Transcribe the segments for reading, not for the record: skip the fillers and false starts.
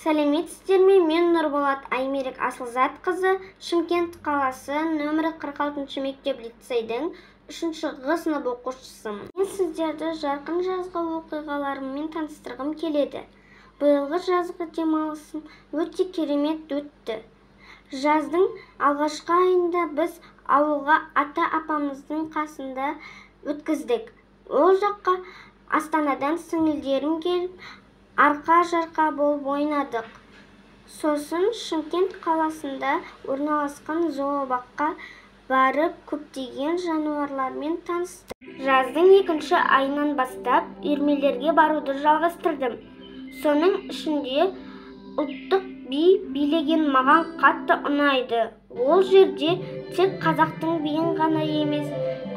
Сәлеметсіздер ме? Мен Нұрболат Аймерек Асылзатқызы, Шымкент қаласы, нөмірі 46 мектеп-лицейдің 3 Ғ сынып оқушысымын. Мен сіздерді жарқын жазғы оқиғаларыммен таныстырғым келеді. Биылғы жазғы демалысым өте керемет өтті. Жаздың алғашқы айында біз ауылға ата-апамыздың қасында өткіздік. Ол жаққа Астанадан сіңілдерім келіп, арқа-жарқа болып ойнадық. Сосын Шымкент қаласында орналасқан зообаққа барып, көптеген жануарлармен таныстық. Жаздың екінші айынан бастап үйірмелерге баруды жалғастырдым. Соның ішінде ұлттық би билеген маған қатты ұнайды. Ол жерде тек қазақтың биін ғана емес,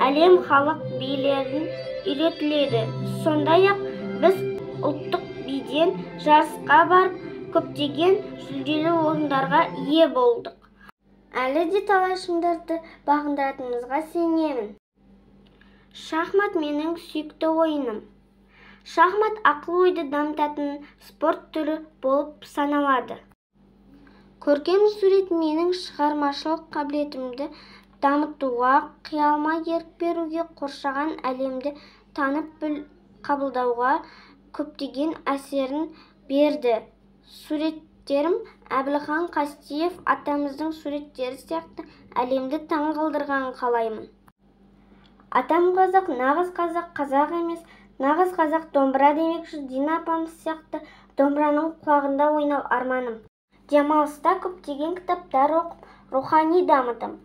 әлем халық билерін үйретіледі. Сондай-ақ біз ұлттық биден жарысқа барып, көптеген жүлделі орындарға ие болдық. Әлі де талай шыңдарды бағындыратынымызға сенемін. Шахмат менің сүйікті ойыным. Шахмат ақыл-ойды дамытатын спорт түрі болып саналады. Көркем сурет менің шығармашылық қабілетімді дамытуға, қиялыма ерік беруге, қоршаған әлемді танып қабылдауға көптеген әсерін берді. Суреттерім Әбілхан Қастеев атамыздың суреттері сияқты әлемді таңғалдырғанын қалаймын. Атам қазақ, нағыз қазақ, қазақ емес, нағыз қазақ домбыра демекші, Дина апамыз сияқты домбыраның құлағында ойнау арманым. Демалыста көптеген кітаптар оқып, рухани дамыдым.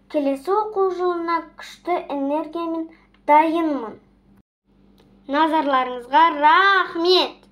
Келесі оқу жылына күшті энергиямен дайынмын. Назарларыңызға рахмет!